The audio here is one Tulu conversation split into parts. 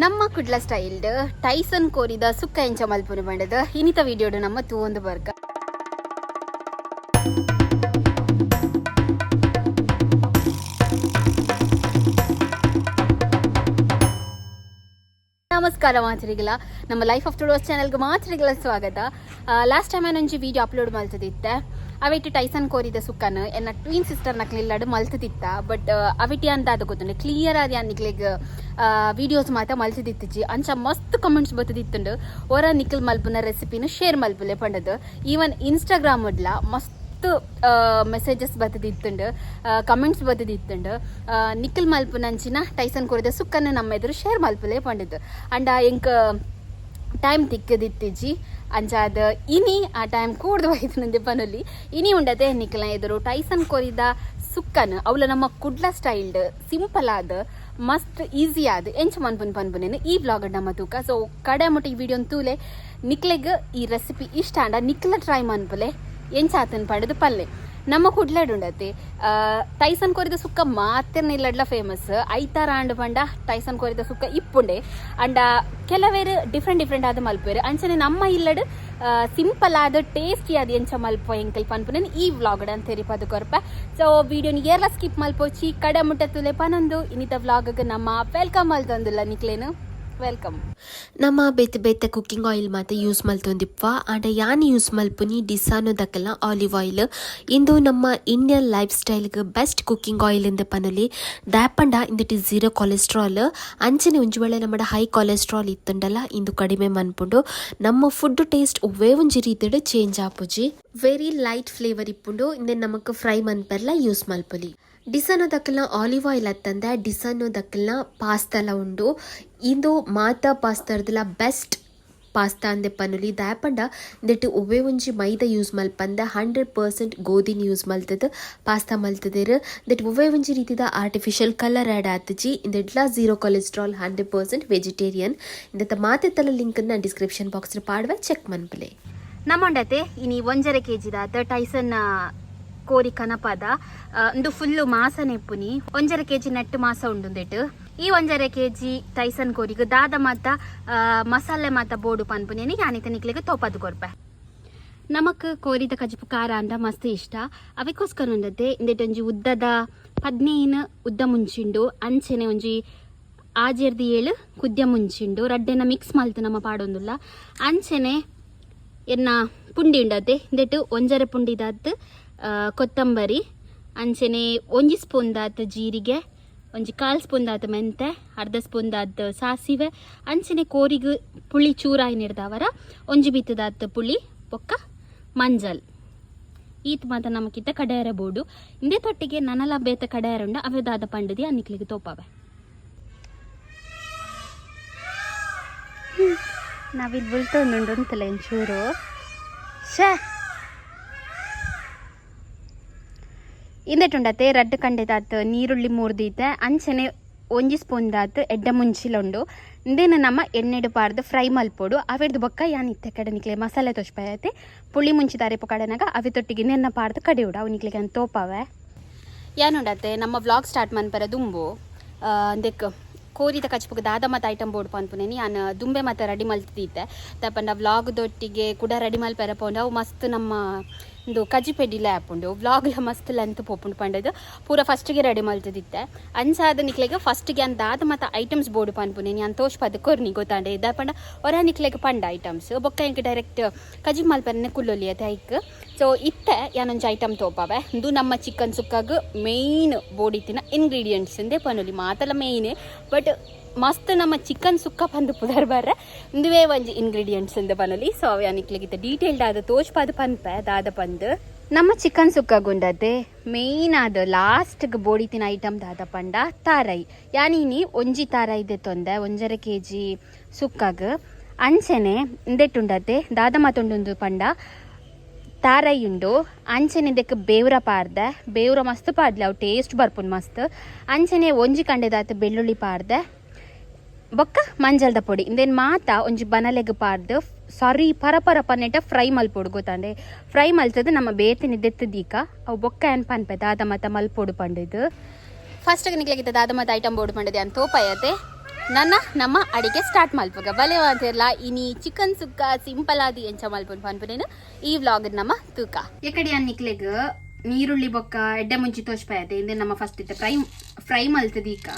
ನಮ್ಮ ಕುಡ್ಲ ಸ್ಟೈಲ್ಡ್ ಟೈಸನ್ ಕೋರಿದ ಸುಕ್ಕ ಎಂಚ ಮಲ್ಪುನು ಪಂಡದು ಇನಿತ ವಿಡಿಯೋಡು ನಮ್ಮ ತೂವೊಂದು ಬರ್ಕ. ನಮಸ್ಕಾರ ಮಾತ್ರಿಗಳ, ನಮ್ಮ ಲೈಫ್ ಆಫ್ ಟುಡೋಸ್ ಚಾನೆಲ್ಗೆ ಮಾತ್ರಿಗಳ ಸ್ವಾಗತ. ಲಾಸ್ಟ್ ಟೈಮ್ ಒಂಜಿ ವಿಡಿಯೋ ಅಪ್ಲೋಡ್ ಮಲ್ತದಿತ್ತೆ. ಅವೆಟ್ ಟೈಸನ್ ಕೋರಿದ ಸುಕ್ಕನ್ ಎನ್ನ ಟ್ವಿನ್ ಸಿಸ್ಟರ್ ನಕ್ಲಿಲ್ಲಡು ಮಲ್ತದಿತ್ತ. ಬಟ್ ಅವೆಟಿ ಅಂತ ಅದು ಗೊತ್ತುಂಡು, ಕ್ಲಿಯರ್ ಆದ ನಿಕ್ಲೆಗ್ ವಿಡಿಯೋಸ್ ಮಾತ ಮಲ್ತದಿತ್ತಿಜಿ. ಅಂಚ ಮಸ್ತ್ ಕಮೆಂಟ್ಸ್ ಬತ್ತದಿತ್ತುಂಡು, ಒರ ನಿಕ್ಲ್ ಮಲ್ಪುನ ರೆಸಿಪಿನ ಶೇರ್ ಮಲ್ಪುಲೆ ಪಂಡದು. ಈವನ್ ಇನ್ಸ್ಟಾಗ್ರಾಮ್ ಡ್ಲ ಮಸ್ತ್ ಮೆಸೇಜಸ್ ಬತ್ತದಿತ್ತುಂಡು, ಕಮೆಂಟ್ಸ್ ಬತ್ತದಿತ್ತುಂಡು, ನಿಕ್ಲ್ ಮಲ್ಪುನಂಚಿನ ಟೈಸನ್ ಕೋರಿದ ಸುಕ್ಕನ್ನು ನಮ್ಮ ಎದುರು ಶೇರ್ ಮಲ್ಪುಲೆ ಪಂಡದು. ಅಂಡ ಎಂಕ್ ಟೈಮ್ ತಿಕ್ಕದಿತ್ತಿಜಿ. ಅಂಚಾದ ಇನಿ ಆ ಟೈಮ್ ಕೂಡ್ದು ಬೈತನಂದೆ ಪನೊಲಿ. ಇನಿ ಉಂಡತೆ ನಿಕ್ಲ ಎದುರು ಟೈಸನ್ ಕೋರಿದ ಸುಕ್ಕನ್, ಅವಲ ನಮ್ಮ ಕುಡ್ಲ ಸ್ಟೈಲ್ಡ್ ಸಿಂಪಲ್ ಆದ ಮಸ್ತ್ ಈಸಿ ಆದ್ ಎಂಚ ಮನ್ಪುನ್ ಪನ್ಪುನೇನು ಈ ವ್ಲಾಗ್ ನಮ್ಮ ತೂಕ. ಸೊ ಕಡೆ ಮುಟ್ಟ ಈ ವಿಡಿಯೋನ್ ತೂಲೆ. ನಿಕ್ಲೆಗ್ ಈ ರೆಸಿಪಿ ಇಷ್ಟ ಆಂಡ ನಿಕ್ಲ ಟ್ರೈ ಮನ್ಪುಲೆ, ಎಂಚಾತನ್ ಪಂಡದು ಪಲ್ಲೆ. ನಮ್ಮ ಕುಡ್ಲಡ್ ಉಂಡತೆ ಟೈಸನ್ ಕೋರಿದ ಸುಕ್ಕ ಮಾತೆರ್ನ ಇಲ್ಲಡ್ಲ ಫೇಮಸ್. ಐತಾರ ಆಂಡ್ ಪಂಡ ಟೈಸನ್ ಕೋರಿದ ಸುಕ್ಕ ಇಪ್ಪುಂಡೆ. ಅಂಡ ಕೆಲವೇರು ಡಿಫ್ರೆಂಟ್ ಡಿಫ್ರೆಂಟ್ ಆದ ಮಲ್ಪೇರು. ಅಂಚನೆ ನಮ್ಮ ಇಲ್ಲಡ್ ಸಿಂಪಲ್ ಆದ ಟೇಸ್ಟಿ ಆದ ಎಂಚ ಮಲ್ಪ ಎಂಕಲ್ ಪನ್ಪುನೇನು ಈ ವ್ಲಾಗ್ ಅಂತ ತೆರಿಪದು ಕೊರ್ಪ. ಸೊ ವಿಡಿಯೋನ ಏರ್ಲ ಸ್ಕಿಪ್ ಮಲ್ಪೋಚಿ, ಕಡೆ ಮುಟ್ಟ ತುಲೆ ಪನೊಂದು. ಇನ್ನಿತ ವ್ಲಾಗ್ ನಮ್ಮ welcome ಮಲ್ತೊಂದುಲ್ಲ. ನಿಕ್ಲೇನು welcome. ನಮ್ಮ ಬೇತೆ ಬೇತೆ ಕುಕ್ಕಿಂಗ್ ಆಯಿಲ್ ಮಾತ ಯೂಸ್ ಮಲ್ತೊಂದಿಪ್ಪ. ಆಂಡ ಯಾನ್ ಯೂಸ್ ಮಲ್ಪುನಿ ಡಿಸಾನು ದಕ್ಕಲ ಆಲಿವ್ ಆಯಿಲ್. ಇಂದು ನಮ್ಮ ಇಂಡಿಯನ್ ಲೈಫ್ ಸ್ಟೈಲ್ಗೆ ಬೆಸ್ಟ್ ಕುಕ್ಕಿಂಗ್ ಆಯಿಲ್ ಇಂದ ಪನೊಲಿ. ದಾಪಂಡ ಇಂದಟಿ ಝೀರೋ ಕೊಲೆಸ್ಟ್ರಾಲ್. ಅಂಚನೆ ಒಂಜಿ ವೇಳೆ ನಮ್ಮಡ ಹೈ ಕೊಲೆಸ್ಟ್ರಾಲ್ ಇತ್ತುಂಡಲ ಇಂದು ಕಡಿಮೆ ಮನ್ಪುಂಡು. ನಮ್ಮ ಫುಡ್ ಟೇಸ್ಟ್ ಒವ್ವೇ ಒಂಜಿ ರೀತಿಡ್ ಚೇಂಜ್ ಆಪುಜಿ. ವೆರಿ ಲೈಟ್ ಫ್ಲೇವರ್ ಇಪ್ಪುಂಡು. ಇಂದೆನ್ ನಮಕ್ ಫ್ರೈ ಮನ್ಪೆರ್ಲ ಯೂಸ್ ಮಲ್ಪೊಲಿ. ಡಿಸನೋ ದಕ್ಕಲ್ನ ಆಲಿವ್ ಆಯಿಲ್ ಅತ್ತಂದೆ ಡಿಸನೋ ದಕ್ಕಲ್ನ ಪಾಸ್ತಾಲ ಉಂಡು. ಇಂದು ಮಾತಾ ಪಾಸ್ತಾರ್ದಲ ಬೆಸ್ಟ್ ಪಾಸ್ತಾ ಅಂದೆ ಪನೊಲಿ. ದಾಯಪಂಡ ಇಂದೆಟ್ ಒವ್ವೇ ಒಂಜಿ ಮೈದಾ ಯೂಸ್ ಮಲ್ಪಂದ 100% ಗೋಧಿನ ಯೂಸ್ ಮಲ್ತದ್ ಪಾಸ್ತಾ ಮಲ್ತದೆರ್. ಇಂದೆಟ್ ಒವ್ವೇ ಒಂಜಿ ರೀತಿದ ಆರ್ಟಿಫಿಷಿಯಲ್ ಕಲರ್ ಆ್ಯಡ್ ಆತಜಿ. ಇಂದೆಟ್ಲ ಝೀರೋ ಕೊಲೆಸ್ಟ್ರಾಲ್, 100% ವೆಜಿಟೇರಿಯನ್. ಇಂದೆತ ಮಾತೆತ್ತಲ ಲಿಂಕ್ ನ ಡಿಸ್ಕ್ರಿಪ್ಷನ್ ಬಾಕ್ಸ್ ಪಾಡ್ವೆ, ಚೆಕ್ ಮನ್ಪಲೆ. ನಮ್ಮೊಂಡತೆ ಇನಿ 1.5 ಕೆಜಿ ದಾತ ಟೈಸನ್ ಕೋರಿ ಕನಪದ. ಉಂದು ಫುಲ್ಲು ಮಾಸ ನೆಪ್ಪುನಿ. 1.5 ಕೆಜಿ ನೆಟ್ಟು ಮಾಸ ಉಂಡುಂದೆಟ್. ಈ 1.5 ಕೆಜಿ ಟೈಸನ್ ಕೋರಿಗ್ ದಾದ ಮಾತ ಮಸಾಲೆ ಮಾತ ಬೋಡು ಪನ್ಪುನೇನಿ ಯಾನಿತ ನಿಕ್ಲೆಗ್ ತೋಪದು ಕೊರ್ಪೆ. ನಮಕ್ ಕೋರಿದ ಕಜಿಪು ಖಾರ ಅಂಡ ಮಸ್ತ್ ಇಷ್ಟ. ಅವೆಕೋಸ್ಕರ ಉಂಡತೆ ಇಂದೆಟ್ ಒಂಜಿ ಉದ್ದದ 15 ಉದ್ದ ಮುಂಚಿಂಡು, ಅಂಚೆನೆ ಒಂಜಿ 6ರ್ದ್ 7 ಕುದ್ಯ ಮುಂಚಿಂಡು. ರಡ್ಡೆನ ಮಿಕ್ಸ್ ಮಲ್ತು ನಮ್ಮ ಪಾಡೊಂದುಲ್ಲ. ಅಂಚೆನೆ ಎನ್ನ ಪುಂಡಿ ಉಂಡತೆ. ಇಂದೆಟ್ ಒಂಜರೆ ಪುಂಡಿದಾತ್ ಕೊತ್ತಂಬರಿ, ಅಂಚೆನೆ ಒಂಜಿ ಸ್ಪೂನ್ ದಾತ್ ಜೀರಿಗೆ, ಒಂಜಿ ಕಾಲ್ ಸ್ಪೂನ್ ದಾತ್ ಮೆಂತೆ, ಅರ್ಧ ಸ್ಪೂನ್ ದಾತ್ ಸಾಸಿವೆ, ಅಂಚೆನೆ ಕೋರಿಗ್ ಪುಳಿ ಚೂರಾಯಿ ನೀಡ್ದವರ ಒಂಜಿ ಬಿತ್ತದಾತ್ ಪುಳಿ, ಬೊಕ್ಕ ಮಂಜಲ್. ಈತ್ ಮಾತ ನಮಕಿತ್ತ ಕಡೆಯರ ಬೋಡು. ಇಂದೇ ತೊಟ್ಟಿಗೆ ನನಲ ಬೇತ ಕಡೆಯರುಂಡ. ಅವೆ ದಾದ ಪಂಡದಿ ಅನ್ನಿಕ್ಲಿಗೆ ತೋಪಾವೆ. ನಾವಿಲ್ಲಿ ಬುಲ್ತೊಂದುಂಡು ಅಂತಲ್ಲ ಒಂಚೂರು. ಶೇ, ಇಂದೆಟುಂಡತೆ ರಡ್ಡ್ ಕಂಡೆದಾತ್ ನೀರುಳ್ಳಿ ಮೂರ್ದೀತೆ, ಅಂಚನೆ ಒಂಜಿ ಸ್ಪೂನ್ ದಾತ್ ಎಡ್ಡೆ ಮುಂಚಿಲ ಉಂಡು. ಇಂದೆನ್ ನಮ್ಮ ಎಣ್ಣೆಡ್ ಪಾಡ್ದು ಫ್ರೈ ಮಲ್ಪೊಡು. ಅವೆಡ್ದು ಬೊಕ್ಕ ಯಾನ್ ಇತ್ತೆ ಕಡೆ ನಿಕ್ಲೆ ಮಸಾಲೆ ತೋಜ್ಪಾಯತೆ. ಪುಳಿ ಮುಂಚಿ ಅರೆಪು ಕಡೆನಾಗ ಅವೆ ತೊಟ್ಟಿಗೆ ನೆನ್ನ ಪಾಡ್ದು ಕಡೆಯುಡು. ಅವು ನಿಕ್ಲೆಗೆ ಅಂತ ತೋಪಾವೆ. ಯಾನುಂಡತೆ ನಮ್ಮ ವ್ಲಾಗ್ ಸ್ಟಾರ್ಟ್ ಮನ್ಪರ ದುಂಬು ಅಂದೆಕ್ ಕೋರಿದ ಕಚ್ಪುಗ್ ದಾದ ಮತ ಐಟಮ್ ಬೋರ್ಡ್ ಪನ್ಪುನೇನಿ ಯಾನ್ ದುಂಬೆ ಮತ ರೆಡಿ ಮಲ್ತಿದ್ದೆ. ತಪಂಡ ವ್ಲಾಗ್ ದೊಟ್ಟಿಗೆ ಕುಡ ರೆಡಿ ಮಲ್ಪೆರ ಪೋಂಡು ಅವು ಮಸ್ತ್ ನಮ್ಮ ಉಂದು ಕಜಿಪೆಡಿಲ ಆಪುಂಡು, ವ್ಲಾಗ್ಲ ಮಸ್ತ್ ಲೆಂತ್ ಪೋಪುಂಡು ಪಂಡದು ಪೂರ ಫಸ್ಟ್ಗೆ ರೆಡಿ ಮಲ್ತದಿತ್ತೆ. ಅಂಚಾದ ನಿಕ್ಲೆಗ್ ಫಸ್ಟ್ಗೆ ಯಾನ್ ದಾದ ಮತ ಐಟಮ್ಸ್ ಬೋರ್ಡ್ ಪನ್ಪುನೇನಿ ಯಾನ್ ತೋಜ್ಪದ್ ಕೊರ್ನಿ ಗೊತ್ತಾಂಡೆ. ದಾಪಂಡ ಒರ ನಿಕ್ಲೆಗ್ ಪಂಡ ಐಟಮ್ಸ್ ಬೊಕ್ಕ ಎಂಕ್ ಡೈರೆಕ್ಟ್ ಕಜಿಪ್ ಮಲ್ಪೆರನೆ ಕುಲ್ಲೊಲಿ ಅತೆ ಐಕ್. ಸೊ ಇತ್ತೆ ಯಾನೊಂಜಿ ಐಟಮ್ ತೋಪಾವೆ. ಉಂದು ನಮ್ಮ ಚಿಕನ್ ಸುಕ್ಕಾಗ್ ಮೇಯ್ನ್ ಬೋಡಿತ್ತಿನ ಇಂಗ್ರೀಡಿಯೆಂಟ್ಸ್ ಇಂದೇ ಪನೊಲಿ. ಮಾತಲ ಮೇಯ್ನ್, ಬಟ್ ಮಸ್ತ್ ನಮ್ಮ ಚಿಕನ್ ಸುಕ್ಕ ಪಂದು ಪುದರ್ ಬರ್ರೆ ಉಂದುವೇ ಒಂಜಿ ಇಂಗ್ರೀಡಿಯೆಂಟ್ಸ್ ಇಂದ ಪನೊಲಿ. ಸೊ ಅವು ಯಾನಿಕ್ಲೆಗ್ ಡೀಟೇಲ್ಡ್ ಆದ ತೋಜ್ಪಾದ್ ಪನ್ಪೆ ದಾದ ಪಂದ್. ನಮ್ಮ ಚಿಕನ್ ಸುಕ್ಕ ಗುಂಡತೆ ಮೇಯ್ನ್ ಆದ ಲಾಸ್ಟ್ಗೆ ಬೋಡಿತಿನ ಐಟಮ್ ದಾದ ಪಂಡ ತಾರೈ. ಯಾನಿನಿ ಒಂಜಿ ತಾರೈ ತೊಂದೆ 1.5 ಕೆಜಿ ಸುಕ್ಕಗ್. ಅಂಚೆನೆ ಇಂದೆಟ್ಟುಂಡತೆ ದಾದ ಮಾತುಂಡುಂದು ಪಂಡ ತಾರೈ ಉಂಡು. ಅಂಚೆನೆ ಇದಕ್ಕೆ ಬೇವ್ರ ಪಾರ್ದೆ. ಬೇವ್ರ ಮಸ್ತ್ ಪಾಡ್ಲೆ, ಅವು ಟೇಸ್ಟ್ ಬರ್ಪುಂಡು ಮಸ್ತ್. ಅಂಚೆನೆ ಒಂಜಿ ಕಂಡೆದಾತ್ ಬೆಳ್ಳುಳ್ಳಿ ಪಾರ್ದೆ, ಬೊಕ್ಕ ಮಂಜಲ್ದ ಪೊಡಿ. ಇಂದೆನ್ ಮಾತ ಒಂಜಿ ಬನಲೆಗ್ ಪಾರ್ದ್ ಸಾರಿ ಪರ ಪರ ಪನ್ನೆಟ ಫ್ರೈ ಮಲ್ಪೊಡು ಗೊತ್ತಾಂಡೆ. ಫ್ರೈ ಮಲ್ತದ್ ನಮ್ಮ ಬೇತಿನ ದೆತ್ತ್ ದೀಕ. ಅವು ಬೊಕ್ಕ ಏನ್ ಪನ್ಪೆ ದಾದ ಮತ ಮಲ್ಪೊಡು ಪಂಡಿದ್. ಫಸ್ಟ್ ನಿಕ್ಲೆಗಿತ್ತ ದಾದ ಮತ ಐಟಮ್ ಬೋಡು ಪಂಡದೆ ಅಂತ ತೋಪಾಯತೆ. ನನ್ನ ನಮ್ಮ ಅಡಿಗೆ ಸ್ಟಾರ್ಟ್ ಮಲ್ಪುಗ ಬಲೆ ಮಾತೆರ್ಲ. ಇನಿ ಚಿಕನ್ ಸುಕ್ಕ ಸಿಂಪಲ್ ಆದಿ ಎಂಚ ಮಲ್ಪುನ್ ಪನ್ಪುನೇನು ಈ ವ್ಲಾಗ್ ನಮ್ಮ ತೂಕ. ಎಕಡೆ ನಿಕ್ಲೆಗ್ ನೀರುಳ್ಳಿ ಬೊಕ್ಕ ಎಡ್ಡೆ ಮುಂಚಿ ತೋಚ್ಪಾಯತೆ. ಇಂದೆ ನಮ್ಮ ಫಸ್ಟ್ ಇತ್ತೆ ಫ್ರೈ ಫ್ರೈ ಮಲ್ತದೀಕ.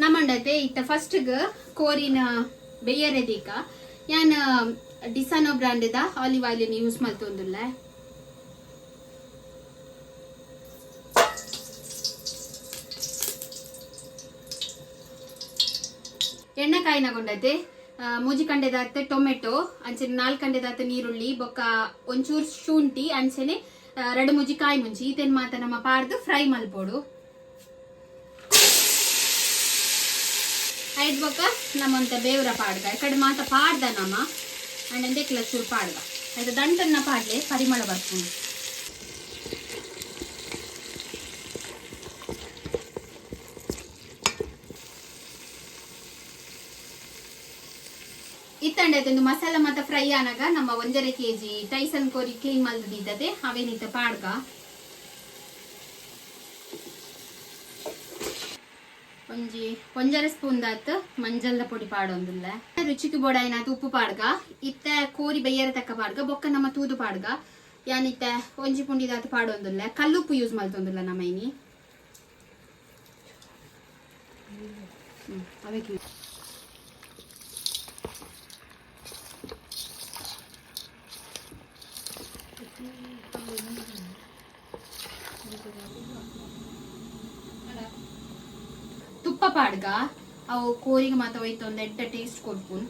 ನಮ್ಮಂಡತೆ ಇತ್ತ ಫಸ್ಟ್ಗ್ ಕೋರಿನ ಬೆಯ್ಯರೆದೀಕ ಯಾನ್ ಡಿಸಾನೋ ಬ್ರಾಂಡ್ದ ಆಲಿವ್ ಆಯಿಲ್ ಯೂಸ್ ಮಲ್ತೊಂದುಲ್ಲ. ಎಣ್ಣೆಕಾಯಿನ ಗೊಂಡತೆ ಮೂಜಿ ಕಂಡೆದಾತ್ ಟೊಮೆಟೊ, ಅಂಚನೆ ನಾಲ್ಕು ಕಂಡೆದಾತ್ ನೀರುಳ್ಳಿ, ಬೊಕ್ಕ ಒಂಚೂರು ಶುಂಠಿ, ಅಂಚನೆ ರಡು ಮುಜಿ ಕಾಯಿ ಮುಂಚಿ ಈತೇನ್ ಮಾತ ನಮ್ಮ ಪಾರ್ದು ಫ್ರೈ ಮಲ್ಪೋಡು. ಐದ್ ಬೊಕ್ಕ ನಮ್ಮಂತ ಬೇವ್ರ ಪಾಡ್ಗ ಈ ಕಡೆ ಮಾತ ಪಾಡ್ದ ನಮ್ಮ ಅಂಡ್ ಚೂರು ಪಾಡ್ಗ ಆಯ್ತು. ದಂಟನ್ನ ಪಾಡ್ಲೆ, ಪರಿಮಳ ಬರ್ಪುಂಡು. ಇತ್ತಂಡೆ ಒಂದು ಮಸಾಲ ಮಾತ ಫ್ರೈ ಆನಾಗ ನಮ್ಮ 1.5 ಕೆಜಿ ಟೈಸನ್ ಕೋರಿ ಕ್ಲೀನ್ ಮಲ್ದಿದ್ದದೆ, ಅವೇನಿತ್ತ ಪಾಡ್ಗ. ಒಂಜಿ ಒಂಜರೆ ಸ್ಪೂನ್ ದಾತ್ ಮಂಜಲ್ದ ಪೊಡಿ ಪಾಡೊಂದುಲ್ಲ. ರುಚಿಗೆ ಬೋಡಾಯಿನಾತ್ ಉಪ್ಪು ಪಾಡ್ಗ. ಇತ್ತ ಕೋರಿ ಬೆಯ್ಯರ ತಕ್ಕ ಪಾಡ್ಗ. ಬೊಕ್ಕ ನಮ್ಮ ತೂದು ಪಾಡ್ಗ. ಯಾನಿತ್ತ ಒಂಜಿ ಪುಂಡಿದಾತ್ ಪಾಡೊಂದುಲ್ಲ. ಕಲ್ಲುಪ್ಪು ಯೂಸ್ ಮಲ್ತೊಂದುಲ್ಲ ನಮ್ಮ ಇನಿ. ಅವೆಕ್ ತುಪ್ಪ ಪಾಡ್ಗ. ಅವು ಕೋರಿಗೆ ಮಾತ ಹೋಯ್ತು ಒಂದು ಎಡ್ಡೆ ಟೇಸ್ಟ್ ಕೊಡ್ಪುನ್.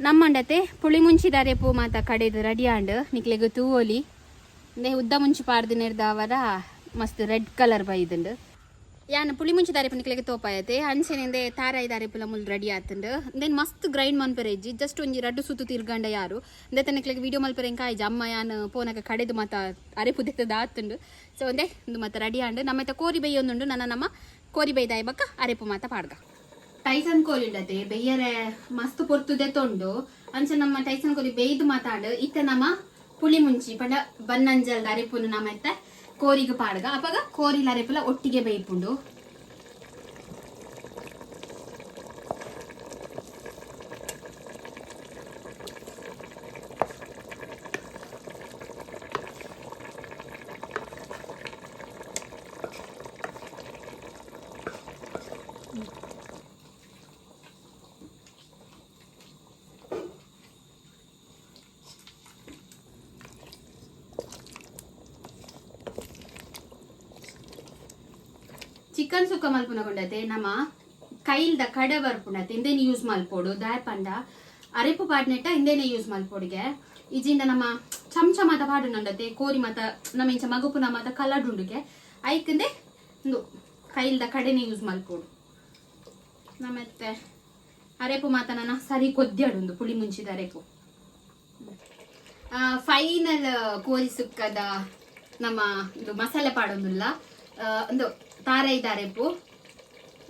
ನಮ್ಮಂಡತೆ ಪುಳಿ ಮುಂಚಿದಾರೆ ಪೂ ಮಾತ ಕಡೆದು ರೆಡಿ ಆಂಡ್. ನಿಕ್ಲೆಗ್ ತೂವೊಲಿ. ಇಂದೆ ಉದ್ದ ಮುಂಚಿ ಪಾಡ್ದಿನೆರ್ದಾವರ ಮಸ್ತ್ ರೆಡ್ ಕಲರ್ ಬೈದುಂಡು. ಯಾನ್ ಪುಳಿ ಮುಂಚಿದಾರೆ ನಿಕ್ಲೆಗ್ ತೋಪಾಯತೆ. ಅಂಚೆನೆ ತಾರಾಯಿ ದಾರೆಪುಲ ಮುಲ್ ರೆಡಿ ಆತುಂಡು. ಇಂದೆನ್ ಮಸ್ತ್ ಗ್ರೈಂಡ್ ಮನ್ಪೆರೆ ಇಜ್ಜಿ, ಜಸ್ಟ್ ಒಂಜಿ ರಡ್ಡು ಸುತ್ತು ತಿರ್ಗಂಡ ಯಾರು. ಇಂದೆ ನಿಕ್ಲೆಗ್ ವಿಡಿಯೋ ಮಲ್ಪೆರೆ ಎಂಕ ಆಯ್ಜಿ. ಅಮ್ಮ ಯಾನ್ ಪೋನಗ ಕಡೆದು ಮಾತ ಅರೆಪು ದೆತ್ತದ ಆತುಂಡು. ಸೊ ಒಂದೇ ಇಂದು ಮಾತ ರೆಡಿ ಆಂಡ್. ನಮ್ಮತ್ತ ಕೋರಿ ಬೇಯೊಂದುಂಡು. ನನ್ನ ನಮ್ಮ ಕೋರಿ ಬೇಯ್ದಾಯ ಬಕ್ಕ ಅರೆಪು ಮಾತ ಪಾಡ್ಗ. ಟೈಸನ್ ಕೋರಿ ಉಂಡತೆ ಬೆಯ್ಯರೆ ಮಸ್ತ್ ಪೊರ್ತುದೆ ತೊಂಡು. ಅಂಚ ನಮ್ಮ ಟೈಸನ್ ಕೋರಿ ಬೇಯ್ದು ಮಾತಾಡು. ಇತ್ತ ನಮ್ಮ ಪುಳಿ ಮುಂಚಿ ಪಂಡ ಬನ್ನಂಜಲ್ದ ಅರೆಪುನು ನಮ್ಮ ಇತ್ತ ಕೋರಿಗೆ ಪಾಡ್ಗ. ಅಪಗ ಕೋರಿಲ ಅರೆಪುಲ ಒಟ್ಟಿಗೆ ಬೇಯ್ಪುಂಡು. ಚಿಕನ್ ಸುಕ್ಕ ಮಲ್ಪುನಗೊಂಡತೆ ನಮ್ಮ ಕೈಲ್ದ ಕಡೆ ಬರ್ಪುಂಡತೆ, ಇಂದೇನೆ ಯೂಸ್ ಮಲ್ಪೋಡು. ದಾಯ ಪಂಡ ಅರೆಪು ಪಾಡ್ನೆಟ್ಟ ಇಂದೇನೆ ಯೂಸ್ ಮಲ್ಪೋಡಿಗೆ. ಇಜಿಂದ ನಮ್ಮ ಚಮಚ ಮಾತ ಪಾಡುನಂಡತೆ ಕೋರಿ ಮಾತ ನಮ್ಮ ಇಂಚ ಮಗುಪುನ ಮಾತ ಕಲಡುಂಡುಗೆ. ಐಕಂದೆ ಇಂದು ಕೈಲ್ದ ಕಡೆನೆ ಯೂಸ್ ಮಲ್ಪೋಡು. ನಮ್ಮತ್ತೆ ಅರೆಪು ಮಾತ ನನ್ನ ಸರಿ ಕೊದ್ಯಾಡುಂದು ಪುಳಿ ಮುಂಚಿದ ಅರೆಪು. ಫೈನಲ್ ಕೋರಿ ಸುಕ್ಕದ ನಮ್ಮ ಇದು ಮಸಾಲೆ ಪಾಡೊಂದುಲ್ಲ. ಒಂದು ತಾರೈದ ಅರೆಪು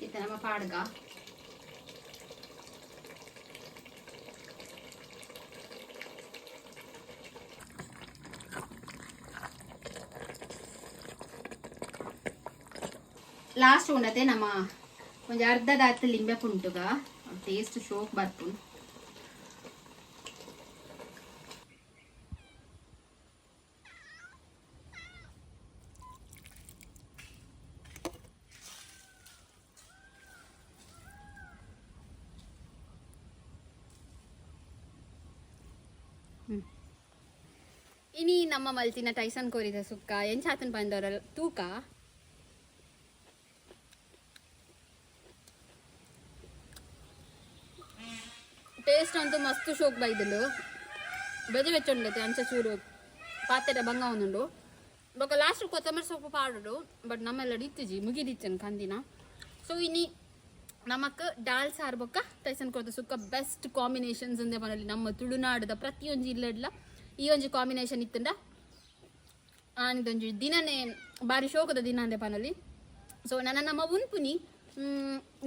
ಇತ್ತ ನಮ್ಮ ಪಾಡ್ಗ. ಲಾಸ್ಟ್ ಉಂಡತೆ ನಮ್ಮ ಒಂಜಿ ಅರ್ಧದಾತ್ ಲಿಂಬೆ ಪುಂಟುಗ, ಟೇಸ್ಟ್ ಶೋಕ್ ಬರ್ಪುಂಡು. ಇನಿ ನಮ್ಮ ಮಲ್ತಿನ ಟೈಸನ್ ಕೋರಿದ ಸುಕ್ಕ ಎಂಚಾತನ್ ಬಂದವರ ತೂಕ. ಟೇಸ್ಟ್ ಅಂತೂ ಮಸ್ತ್ ಶೋಕ್ ಬೈದುಂಡು. ಬೆಜೆ ಬೆಚ್ಚುಂಡತೆ ಅಂಚ ಚೂರು ಪಾತ್ರೆ ಬಂಗ ಒಂದುಂಡು. ಬೊಕ ಲಾಸ್ಟ್ ಕೊತ್ತಂಬರಿ ಸೊಪ್ಪು ಪಾಡುಡು, ಬಟ್ ನಮ್ಮೆಲ್ಲ ಇತ್ತಿಜಿ, ಮುಗಿದಿತ್ತನ್ ಕಂದಿನ. ಸೊ ಇನಿ ನಮಕ್ ಡಾಲ್ ಸಾರ್ ಬೊಕ್ಕ ತೈಸನ್ ಕೊರ್ದು ಸುಕ್ಕ ಬೆಸ್ಟ್ ಕಾಂಬಿನೇಷನ್ಸ್ ಅಂದೆ ಪನೊಲಿ. ನಮ್ಮ ತುಳುನಾಡುದ ಪ್ರತಿಯೊಂಜಿ ಇಲ್ಲಡ್ಲ ಈ ಒಂಜಿ ಕಾಂಬಿನೇಷನ್ ಇತ್ತಂಡ ಆನಿದೊಂಜಿ ದಿನನೇ ಬಾರಿ ಶೋಕದ ದಿನ ಅಂದೆ ಪನೊಲಿ. ಸೊ ನನ್ನ ನಮ್ಮ ಉನ್ಪುನಿ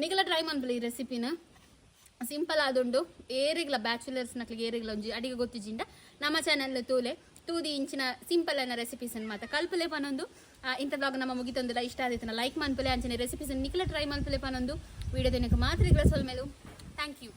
ನಿಗಲ ಟ್ರೈ ಮನ್ಪುಲೆ ಈ ರೆಸಿಪಿನ. ಸಿಂಪಲ್ ಆದುಂಡು. ಏರಿಗ್ಲ ಬ್ಯಾಚುಲರ್ಸ್ ನಕ್ಲಿಗೆ ಏರಿಗ್ಲ ಒಂಜಿ ಅಡಿಗೆ ಗೊತ್ತಿಜಿಂಡ ನಮ್ಮ ಚಾನೆಲ್ ತೂಲೆ, ತೂದಿ ಇಂಚಿನ ಸಿಂಪಲ್ ಅನ್ನ ರೆಸಿಪೀಸ್ ಮಾತ ಕಲ್ಪಲೆ ಪನೊಂದು ಇಂಥ ವ್ಲಾಗ್ ನಮ್ಮ ಮುಗಿತೊಂದಿಲ್ಲ. ಇಷ್ಟ ಆದಿತ್ತನ ಲೈಕ್ ಮನ್ಪುಲೆ, ಅಂಚನೆ ರೆಸಿಪೀಸ್ ನಿಕ್ಲ ಟ್ರೈ ಮನ್ಪುಲೆ ಪನೊಂದು ವಿಡಿಯೋ ದಿನಕ್ಕೆ ಮಾತ್ರ ಸೊಲ್ಮೆಲು. Thank you.